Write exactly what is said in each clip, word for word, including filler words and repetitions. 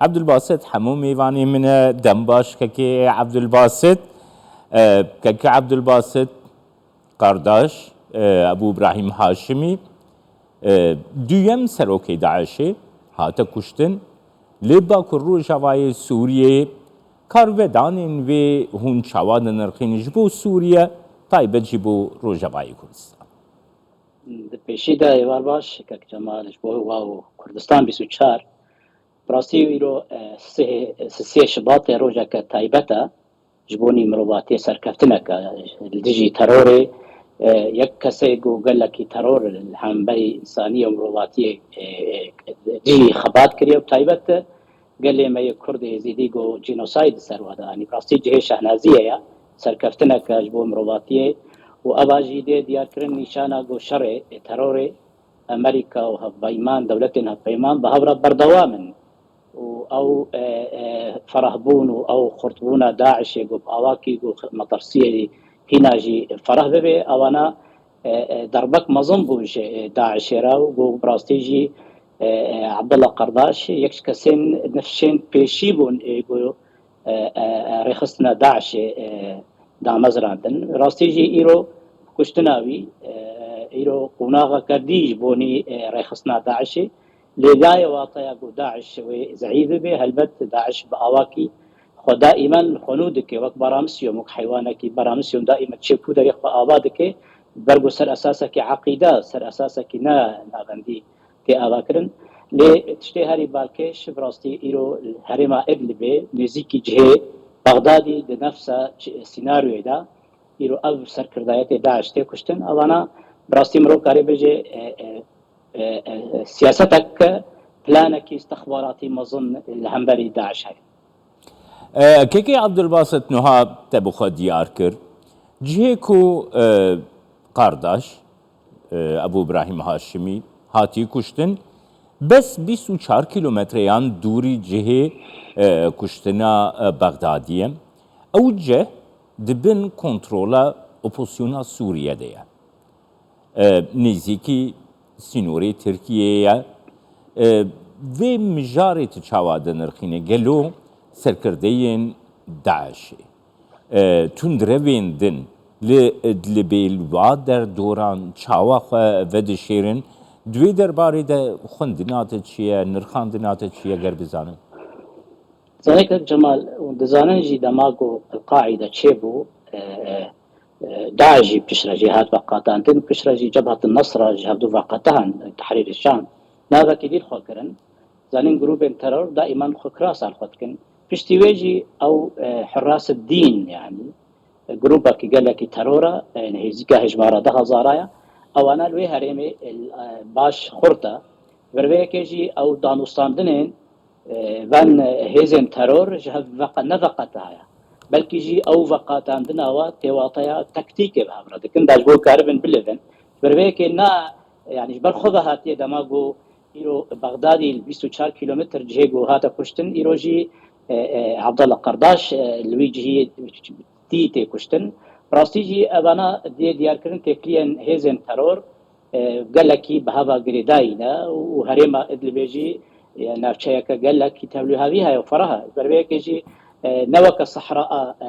Ebdulbasit hemû mêvanê min e. Dem baş kekê Ebdulbasit. E, kekê Ebdulbasit, kardaş, e, Ebû Îbrahîm Haşimî, e, duyem serokê DAIŞê hate kuştin. Li Bakur Rojavayê Sûriyeyê karvedanên wê hûn çawa dinirxînin ji bo Sûriye, taybet jî bo Rojavayê Kurdistan? Di pêşî de êvar baş, kek Cemal, ji bo wa û Kurdistan bîst û çar. Bi rastî îro, e, sihê, sisê Şibatê rojeke taybet e. Ji bo nî mirovatiyê serkeftineke li dijî terorê, e, yek kesê ku gelekî teror li hemberî însaniyê û mirovatiyê, e, e, dijî xebat kiriye û taybet gelê me yê Kurd ê Êzîdî ku cînosayd li ser we danî. Bi rastî cihê şehnaziyê ye, serkeftineke ji bo mirovatiyê û eva jî dê diyarkirin nîşana ku şerê, e, terorê Amerîka û hevpeyman, dewletên hevpeyman bi hev re berdewam in û ew, e, e, ferehbûn û ew xurtbûna DAIŞê ku bi awakî ku metirsiyê hîna jî fereh bibe, ewana, e, e, derbek mezin bû ji, e, DAIŞê re û ku bi rastî jî, e, e, Abdullah Qardaş yek ji kesên nifşên pêşî bûn, ê ku, e, e, e, rêxistina DAIŞê, e, damezrandin. Rastî jî îro kuştina wî, e, îro qonaxeke dî ji bo nî, e, rêxistina DAIŞê. Lê nayê wateya ku DAIŞ wê zeîf bibe. Helbet DAIŞ bi awakî xwe daîmen xwe nû dike, wek baramisiyom, wek heywanekî baramisiyom daîmen çêbû derê xwe ava dike. Ber ku ser esasekî eqîde, ser esasekî ne navendî tê avakirin. Lê tiştê herî balkêş, bi rastî îro herêma Idlibê, nêzîkî cihê Bexdadî, di nefsa ç-, sînaryoyê de îro ev serkirdayetê DAIŞ tê kuştin. Evana bi rastî mirov karê bêje, e, e, e, e, siyasetek, planekî istixbaratî mezin li hemberî DAIŞ heye. E, Kekê Abdulbasit nuha te bi xwe diyar kir. Cihê ku, e, Qardaş, e, Ebû Îbrahîm Haşimî hatî kuştin, bes bîst û çar kîlometreyan dûrî cihê, e, kuştina, e, Bexdadî ye. Ew cih di bin kontrola opozisyona Sûriye de ye. E, nêzîkî sînorê Tirkiyeyê ye. E, vê mijarê tu çawa dinirxîne? Gelo serkirdeyên DAIŞê, e, tundrevên din li Idlibê, li wa derdoran çawa xwe vedişêrin? Di wê derbarê de xwendina te çi ye, nirxandina te çi ye, ger bizanin? Zanê kek Cemal, hûn dizanin jî dema ku El-Qaîde çêbû, e, e, e, DAIŞ jî piştre jî hat veqatandin, piştre jî Cebhet Nesra ji hevdu veqetehan, Tehrîr Şam, navekî dî li xwe kirin. Zanîn grûbên teror daîman xwe kirasa li xwe dikin. Piştî wê jî ew, e, Hurras Dîn, yanî, e, grûbekî gelekî teror e, e, nêzîka hejmara du hezara ye. Ewana li wê herêmê, e, baş xurt e. Bi rêveyekê jî ew danûstandinên, e, van, e, hêzên teror ji hev veqa-, ne veqetihaye. Belkî jî ew veqatandina wa tê wateya taktîkê bi hev re dikin, da ji bo karibin bilivin. Bi rêveyekê na, yanî ji ber xwe ve hatiye dema ku îro Bexdadî li bîst û çar kîlometr cihê ku hate kuştin, îro jî, e, e, Abdullah Qardaş, e, li wî cihî tî tê kuştin. Rastî jî evana dê diyarkirin têkiliyên hêzên teror, e, gelekî bi heva girêdayî ne û herêma Idlibê jî, e, navçeyeke gelekî tevlîhavî heye û ferah e. Ji ber vê yekê jî, e, ne weke sehra a, e,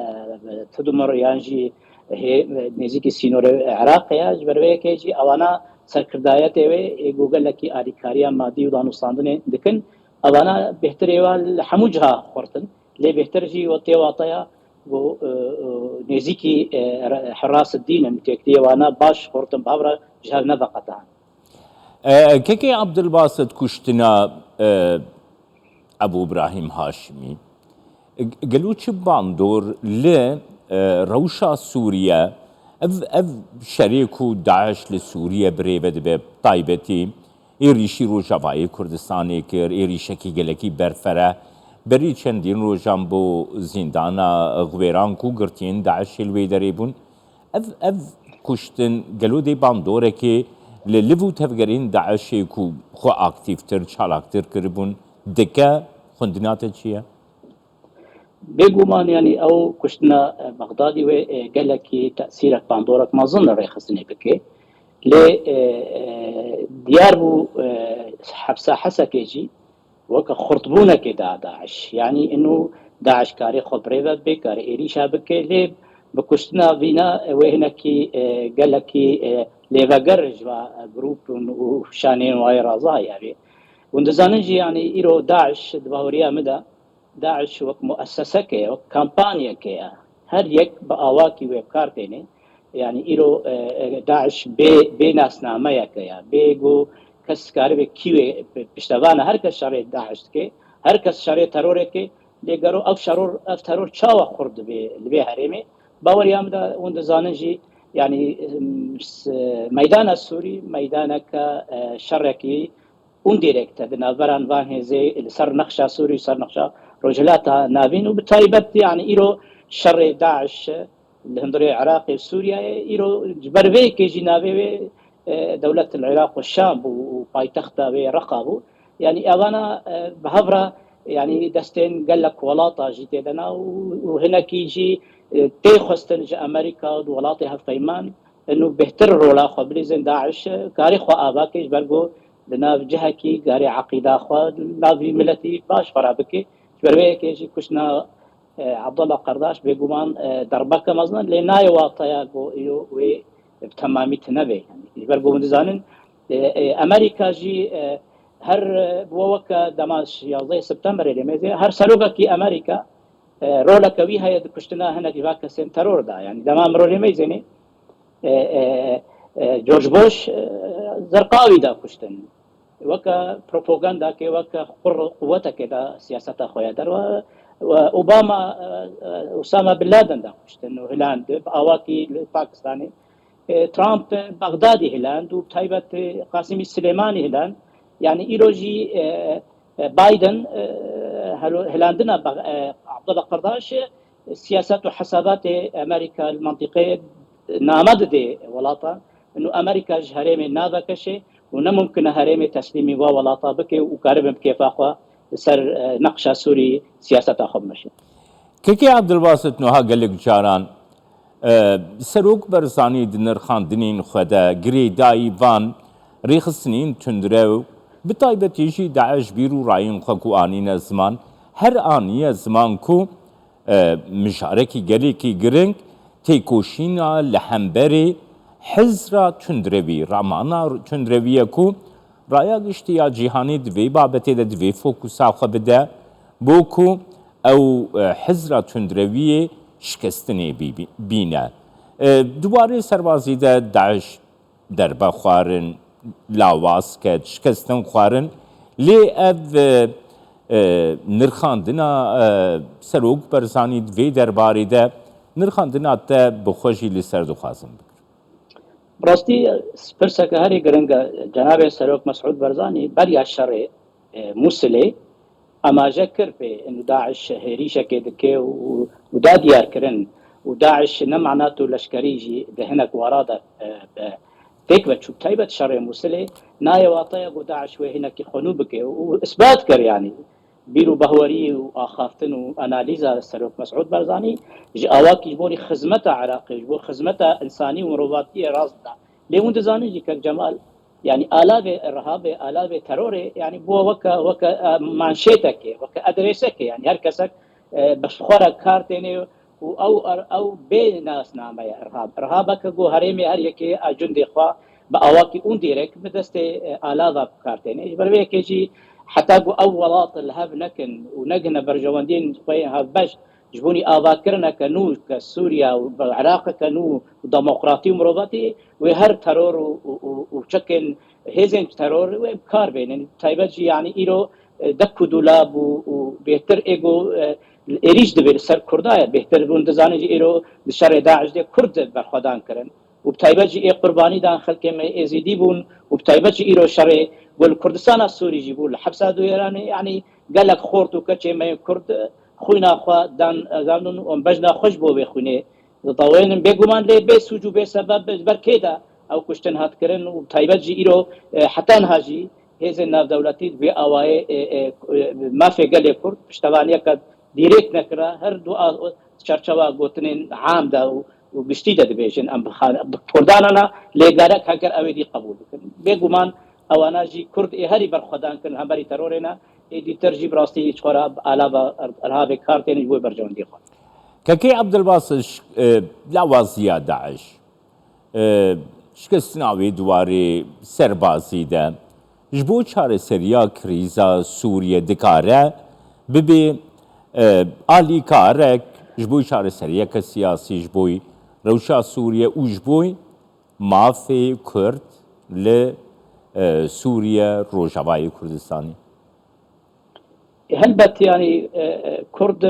Tudmur yan jî hê, nêzîkî sînorê Iraqê ye. Ji ber vê yekê jî ewana serkirdayetê wê ê ku gelekî alîkariya madî û danûstandinê dikin. Evana bêhtirê wa li hemû ciha xurt in. Lê bêhtir jî we tê wateya ku, e, e, nêzîkî, e, re-, Hurras Dîn in, têkiliyê wana baş xurt in, bi hev re ji hev neveqetihan. E, Kekê Abdulbasit, kuştina, e, Ebû Îbrahîm Haşimî, e, gelo çi bandor li, e, rewşa Sûriye, ev, ev şerê ku DAIŞ li Sûriye bi rê ve dibe, taybetî êrîşî Rojavayê Kurdistanê kir, êrîşekî gelekî berfireh. Berî çendîn rojan bû zîndana Xwêran ku girtiyên DAIŞê li wê derê bûn. Ev, ev kuştin gelo dê bandorekê li liv û tevgerên DAIŞê ku xwe aktîftir, çalaktir kiribûn, dike? Xwendina te çi ye? Bêguman, yanî ew kuştina, e, Bexdadî wê, e, gelekî tesîrek, bandorek mezin li rêxistinê bike. Lê, e, e, diyar bû, e, hepsa Hesekê jî, Weke xurtbûnekê da DAIŞ. Yanî inu DAIŞ karê xwe birêve bike, karê êrîşa bike, lê bi kuştina vîna wê hinekî, e, gelekî, e, lêveger ji va grûp û şanên wayê razayî hevê. Hûn dizanin jî, yanî îro DAIŞ di baweriya min de, DAIŞ wek muesseseke ye, wek kampanyeke ye. Her yek bi awakî wê bi kar têne. Yanî îro, e, e, DAIŞ bê, bê nasnameyeke ye. Bê ku kes karibe kî wê piştevana, her kes şerê DAIŞ dike, her kes şerê teroreke, lê gero ev şeror, ev teror çawa xurt dibe li vê herêmê? Baweriya min de hûn dizanin jî, yanî, em, s-, meydana Sûrî, meydaneke, e, şerekî û direkt e di navberan van hêzê li ser nexşa Sûrî, ser nexşa Rojhilata Navîn û bi taybet, yanî îro şerê DAIŞ li hundirê Iraqê û Sûriyeyê, îro ji ber vê yekê jî navê wê, e, Dewlet el Iraq û Şam bû û paytexta wê Reqa bû. Yanî evana, e, bi hev re, yanî destên gelek welata jî tê de ne û, û hinekî jî, e, tê xwestin ji Amerîka û di welatê hevpeyman inu bêhtir rola xwe bilîzin DAIŞ, karê xwe ava ke ji ber ku di nav cihekî karê eqîda xwe, di nav vî miletî baş xwe re bike. Ji ber vê yekê jî kuştina, e, Abdullah Qardaş bêguman, e, derbeke mezin e, lê nayê wateya ku îro wê bi temamî tune be. Yanî ji ber ku hûn dizanin, e, e, Amerîka jî, e, her, e, bi we weke dema yazdeh Septemberê lê mêze, her serokekî Amerîka, e, roleke wî heye di kuştina hinek ji va kesên teror de. Yanî dema mirov lê mêzênê, e, e, e, George Bush, e, Zerqawî da kuştin. Weke propagandake, weke qur-, quweteke da siyaseta xwe ya derve. We Obama, e, e, Osama Bin Laden da kuştin û hiland bi awakî li Pakistanê. E, Trump, e, Bexdadî hiland û bi taybet, e, Qasimî Silêmanî hiland. Yanî îro jî, e, e, Biden, e, helo-, hilandina Bex-, e, Abdullah Qardaş, e, siyaset û hesabatê Amerîka li mentiqeyê name dide welatan. Inu Amerîka ji herêmê navekeşe û ne mumkin e herêmê teslîmî va welata bike û karibin bi kêfa xwe li ser, e, neqşa Sûrî siyaseta xwe bimeşin. Kekê Abdulbasit, nuha gelek caran, e, Serok Barzanî di nirxandinên xwe de girêdayî van rêxistinên tundrew, bi taybetî jî DAIŞ bîr û rayên xwe ku anîne ziman, her aniye ziman ku e, mijarekî gelekî giring têkoşîna li hemberî hizra tundrewî, ramana tundrewî ye ku raya giştî ya cîhanê di vê babetê de divê fokusa xwe bide, bo ku ew, e, hizra tundrewiyê şikestinê bî-, bî-, bîne. E, di warê serbazî de DAIŞ derbe xwarin, lawaz ket, şikestin xwarin. Lê ev, e, e, nirxandina, e, Serok Barzanî di vê derbarê de nirxandina te bi xwe jî li ser dixwazim bikim. Bi rastî, pirseke herî giring e, cenabê Serok Mesûd Barzanî beriya şerê, e, Mûsilê, amaje kir pê inu DAIŞ hêrîşekê dike û, û da diyar kirin û DAIŞ ne manato leşkerî jî di hinek wara de, e, e, têk ve çû, taybet şerê Mûsilê, nayê wateya ku DAIŞ wê hinekî xwe nû bike û isbat kir, yanî bîr û bahwerî û axaftin û analîza Serok Mesûd Barzanî ji awakî ji bo xizmeta Iraqê, ji bo xizmeta însanî û mirovatiyê rast da. Lê hûn dizanin jî, kek Cemal, yanî alavê irhabê, alavê terorê, yanî bû weke, weke, e, manşêtekê, weke adresekê, yanî her kesek, e, bi xwe re kar têne û ew, ew bê nasname ye irhab. Irhabeke ku herêmê her yekê a cundê xwe bi awakî û direkt bi destê, e, alava bi kar têne. Ji ber vê yekê jî heta ku ew welat li hev nekin û negihine berjewendiyên xwe yên hevbeş, ji bo avakirineke nû ke Sûriye û Iraqeke nû û demokratî û mirovatî, wê her teror û, û, û, û çekên hêzên teror wê bi kar bênin. Taybet jî, yanî îro, e, dek û dûlab û, û bêhtir êgo, e, êrîş dibe li ser Kurda ye. Bêhtir bûn dizanin jî îro di şerê DAIŞ de Kurd berxwedan kirin. Û bi taybet jî ê qurbanî dan xelkê me Êzîdî bûn û bi taybet jî îro şerê ku li Kurdistana Sûrî jî bû li hepsa Duyêranê, yanî gelek xort û keçê me yên Kurd, e, xwîna xwe dan, e, dan û em bejna xwe ji bo vê xwînê ditewênin. Bêguman lê bê sûc û bê sebeb ji ber kê de ew kuştin hat kirin û bi taybet jî îro, e, heta niha jî hêzên navdewletî di vê awayê, e, e, e, mafê gelê Kurd piştevaniyeke dîrêk nekira. Her du a-, çerçewa gotinên am de û, û giştî de dibêjin, em bi xan-, bi Kurdan re ne, lê gerek heger ew êdî qebûl bikin. Bêguman ewana jî Kurd ê herî berxwedan kirin hemberî terorê ne. Êdîtir jî bi rastî ji xwe re alava irhabê kar têne ji bo berjewendiyê xwe. Kekê Ebdilbasit, e, lawaziya DAIŞ, e, şikestina wê di warê serbazî de ji bo çareseriya krîza Sûriyê dikare bibe, e, alîkarek ji bo çareseriyeke siyasî ji bo rewşa Sûriyê û ji bo mafê Kurd li, e, Sûriye, Rojavayê Kurdistanê? Helbet, yanî, e, e, Kurd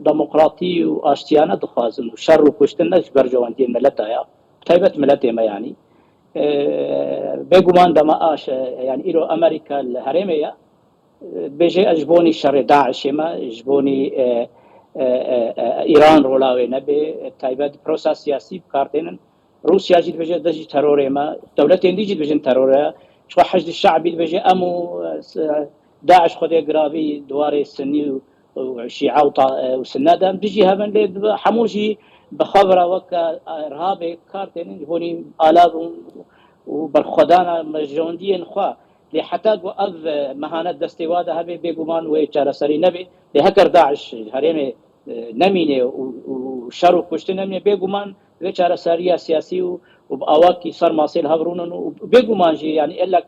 demokratî û aştiyane dixwazin û şer û kuştin ne ji berjewendiyên mileta ya, bi taybet miletê me, yanî. E, Bêguman dema aş, e, yanî îro Amerîka li herêmê ye, e, bêje ez ji bonî şerê DAIŞê me, ji bonî, e, e, e, e, Îran rola wê nebe, e, taybet prosa siyasî bi kar tênin. Rûsya jî dibêje ez ji terorê me, dewletên dî jî dibêjin teror e. Çiwa Heşd Şe'bî dibêje em û, e, s-, DAIŞ xwedê giravî di warê Sinnî û, û Şîa û ta-, e, û Sinne de em dijî hev in, lê dibe hemû jî bi xwe ve re weke, e, irhabê kar tênin, ji bonî alav û, û berxwedana mejondiyên xwe. Lê heta ku ev, e, mehanet destê wa de hebe, bêguman wê çareserî nebe. Lê heker DAIŞ herêmê, e, nemîne û, û şer û kuştin nemîne, bêguman wê çareseriya siyasî û, û bi awakî ser masê li hev rûnin û bêguman jî, yanî, elek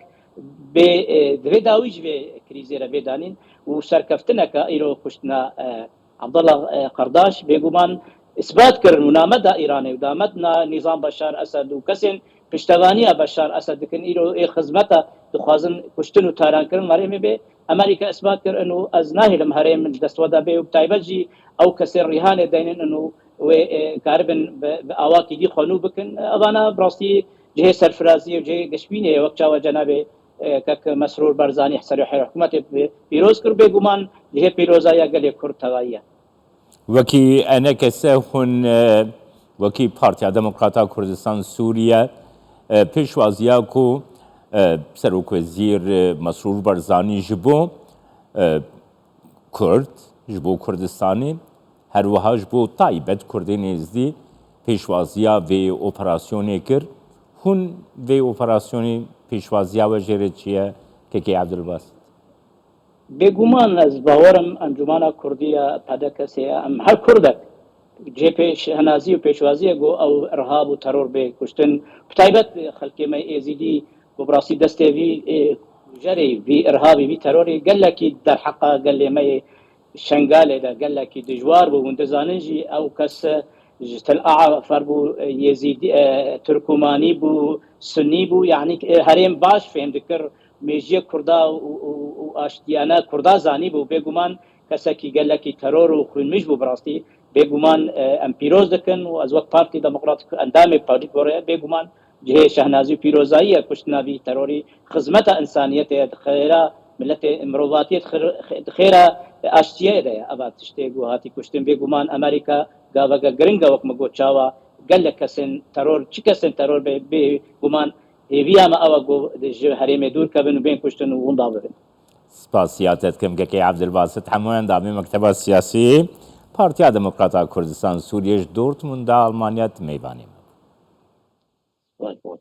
bê, e, divê dawî ji vê krîzê re bê danîn û serkeftineke îro kuştina, e, Abdullah, e, Qardaş bêguman isbat kirin û name da Îranê û dame da nîzam Beşar Esed û kesên piştevaniya Beşar Esed dikin, îro ê xizmeta dixwazin kuştin û tarankirin herêmê bê. Amerîka isbat kir û ez nahêlim herêm li dest we de bê û bi taybet jî ew kesên rîhanê deynin û wê, e, karibin bi, bi awakî dî xwe nû bikin. Evana bi rastî cihê serfiraziyê û cihê gişbînê ye, wek çawa cenabê, e, kek Mesrûr Barzanî serê hikûmetê bi-, pîroz kir, bêguman cihê pîroza ya gelê Kurd tevayî ye. Wekî enekese hûn, e, wekî Partiya Demokrata Kurdistan Sûriye, e, pêşwaziya ku, e, Serokwezîr, e, Mesrûr Barzanî ji bo, e, Kurd, ji bo Kurdistanê, her wiha ji bo taybet Kurdên Êzdî pêşwaziya vê operasyonê kir. Hûn vê operasyonê pêşwaziya we jê re çi ye, Kekê Evdilbasit? Bêguman ez bawer im Encûmena Kurdî ya P D K S ya em her Kurdek cihê pêşenazî û pêşwaziyê ku ew irhab û teror bê kuştin, bi taybet xelkê me Êzîdî ku bi rastî destê vî, ê, kujerê, vî irhabî, vî terorê gelekî derheqa gelê me yê Şengalê de gelekî dijwar bû. Hûn dizanin jî ew kes ji Til Afer bû, e, Yezîdî, e, Turkumanî bû, Sunnî bû, yanî, e, herêm baş fêm dikir mêjiyê Kurda û, û, û aştiyane Kurda zanî bû. Bêguman kesekî gelekî teror û xwînmij bû bi rastî. Bêguman, e, em pîroz dikin û ez wek Partî Demokratîk endamê Polîtbûroyê bêguman cihê şehnazî û pîrozayî ye kuştina vî terorî. Xizmeta însaniyetê ye, di xêra miletê, mirovatiyê, di xêr-, di xêra aştiyê de ye. Eva tiştê ku hatî kuştin bêguman Amerîka gaveke giring e, wek min got, çawa gelek kesên teror, çi kesên teror bê, bêguman hêviya me ew e ku ji herêmê dûr kevin û bên kuştin û winda bibin. Spasiya te dikim, Kekê Evdilbasit Hemo, endamê Mekteba Siyasî Partiya Demokrata Kurdistan Sûriyê ji Dortmunda Almanya, tu mêvanê me bû.